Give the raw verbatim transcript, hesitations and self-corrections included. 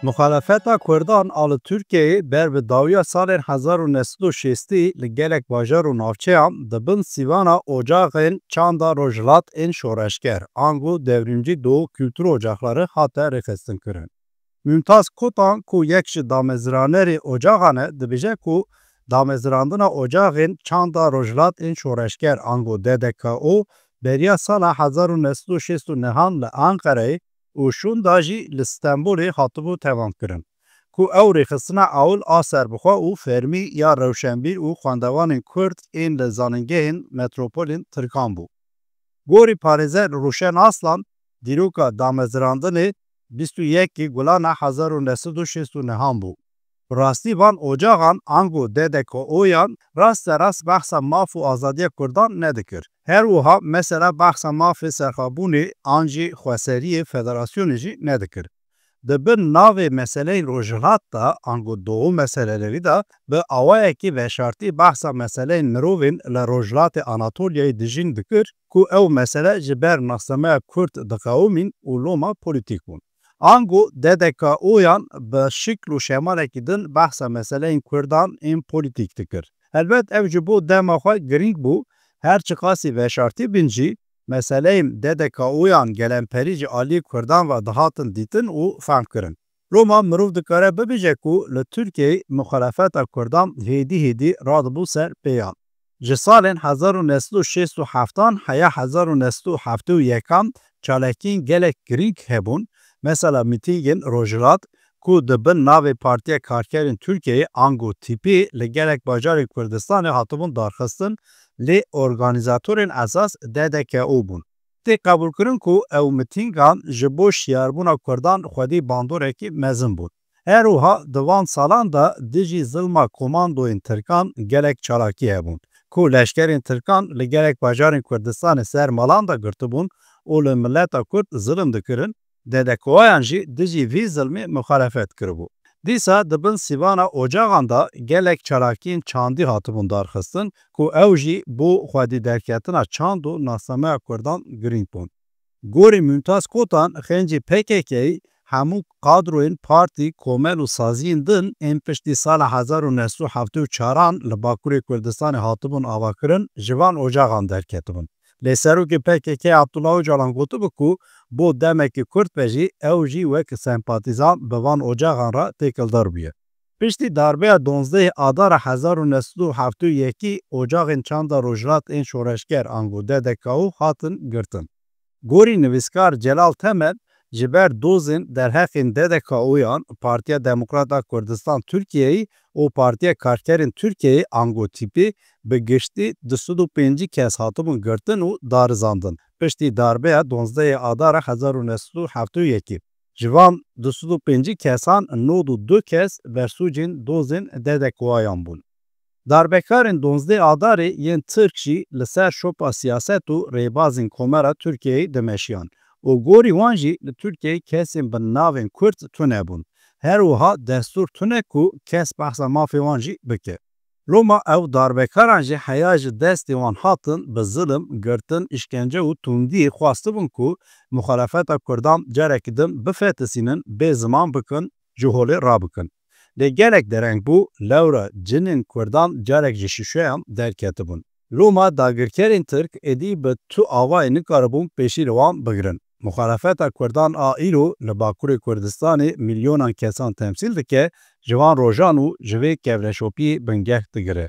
Muxalefeta Kurdan a li Tirkiyeyê ber bi dawiya salên hezar û neh sed û şêstî li gelek bajar û navçeyan di bin sîvana ocaxên çanda Rojhilat ên şoreşger, ango Devrimci Doğu Kültür Ocakları hate rêxistinkirin. Mümtaz Kotan ku yek ji damezranerê ocaxan e, dibêje ku damezrandina ocaxên çanda Rojhilat ên şoreşger, ango D D K O, beriya sala hezar û neh sed û şêst û nehan li Anqereyê û şûnda jî li Stenbolê hatibû tevankirin, ku ew rêxistina ewil a serbixwe û fermî ya rewşenbîr û xwendevanên Kurd ên li zanîngehên metropolên Tirkan bû. Gorî parêzer Rûşen Aslan, dîroka damezrandinê bîst û yekê Gulana hezar û neh sed û şêst û nehan bû. Bi rastî van ocaxan ango D D K O'yan rasterast behsa maf û azadiya Kurdan nedikir. Her wiha mesela behsa mafê serxwebûnê an jî xweseriyê federasyonê jî nedikir. Di bin navê meseleyên Rojhilat de, ango Doğu meseleleri de, bi awayekî veşartî behsa meseleyên mirovên li Rojhilatê Anatolyayê dijîn dikir ku ew mesele ji ber nasemeya Kurd diqewimîn û loma polîtîk bûn. Ango D D K O'yan bi şikl û şemalekî din behsa meseleyên Kurdan ên polîtîk dikir. Helbet ev ji bo dema xwe girîng bû, her çiqasî veşartî bin jî, meseleyên D D K O'yan gelemperî ji aliyê Kurdan ve dihatin dîtin û fehmkirin. Loma mirov dikare bibêje ku li Tirkiyeyê muxalefeta Kurdan hêdî hêdî radibû ser pêyan. Ji salên hezar û neh sed û şêst û heftan heya hezar û neh sed û heftê û yekan çalakiyên gelek girîng hebûn, mesela mîtîngên Rojhilat ku di bin navê Partiya Karkerên Tirkiyeyê ango T P li gelek bajarên Kurdistanê hatibûn darxistin, lê organîzatorên esas D D K O bûn. Tê qebûlkirin ku ew mitîngan ji bo şiyarbûna Kurdan xwedî bandorekî mezin bûn. Her wiha di van salan de dijî zilma komandoyên Tirkan gelek çalakî hebûn, ku leşkerên Tirkan li gelek bajarên Kurdistanê ser malan de girtibûn û li mileta Kurd zilim dikirin, D D K O'yan jî dijî vî zilmê muxalefet kiribû. Dîsa di bin sîvana ocaxan de gelek çalakiyên çandî hatibûn darxistin ku ew jî bo xwedî derketina çand û nasemeya Kurdan girîng bûn. Gorî Mümtaz Kotan, xêncî P K K'yî, hemû kadroyên partî, komel û saziyên din ên piştî sala hezar û neh sed û heftê û çaran li Bakurê Kurdistanê hatibûn avakirin, ji van ocaxan derketibûn. Lê serokê P K K Abdullah Ocalan gotibû ku bo demekî kurt be jî ew jî wek sempatîzan bi van ocaxan re têkildar bûye. Piştî darbeya duwazdehê Adara hezar û neh sed û heftê û yekî ocaxên çanda Rojhilat ên şoreşger ango D D K O hatin girtin. Gorî nivîskar Celal Temel, ji ber dozên derheqên D D K O'yan, Partiya Demokrat a Kurdistan Tirkiyeyê û Partiya Karkerên Tirkiyeyê ango T P bi giştî du sed û pêncî kes hatibûn girtin û darizandin. Piştî darbeya duwazdehê Adara hezar û neh sed û heftê û yekê, ji van du sed û pêncî kesan nod û du kes bersûcên dozên D D K O'yan bûn. Darbekarên duwazdehê Adarê yên Tirk jî li ser şopa siyaset û rêbazên Komara Tirkiyeyê dimeşiyan û gorî wan jî li Tirkiyeyê kesên bi navên Kurd tune bûn. Her wiha destûr tune ku kes behsa mafê wan jî bike. Loma ew darbekaran jî heya ji destê wan hatin bi zilim, girtin, îşkence û tundiyê xwestibûn ku muxalefeta Kurdan carekî din bifetisînin, bê ziman bikin, ji holê rabikin. Lê gelek dereng bû, lewra cinên Kurdan carek ji şîşeyan derketibûn. Loma dagirkerên Tirk êdî bi tu avayê nikaribûn pêşî li wan bigirin. Muxalefeta Kurdan a îro li Bakurê Kurdistanê milyonan kesan temsîl dike, ji van rojan û ji vê kevneşopiyê bingeh digire.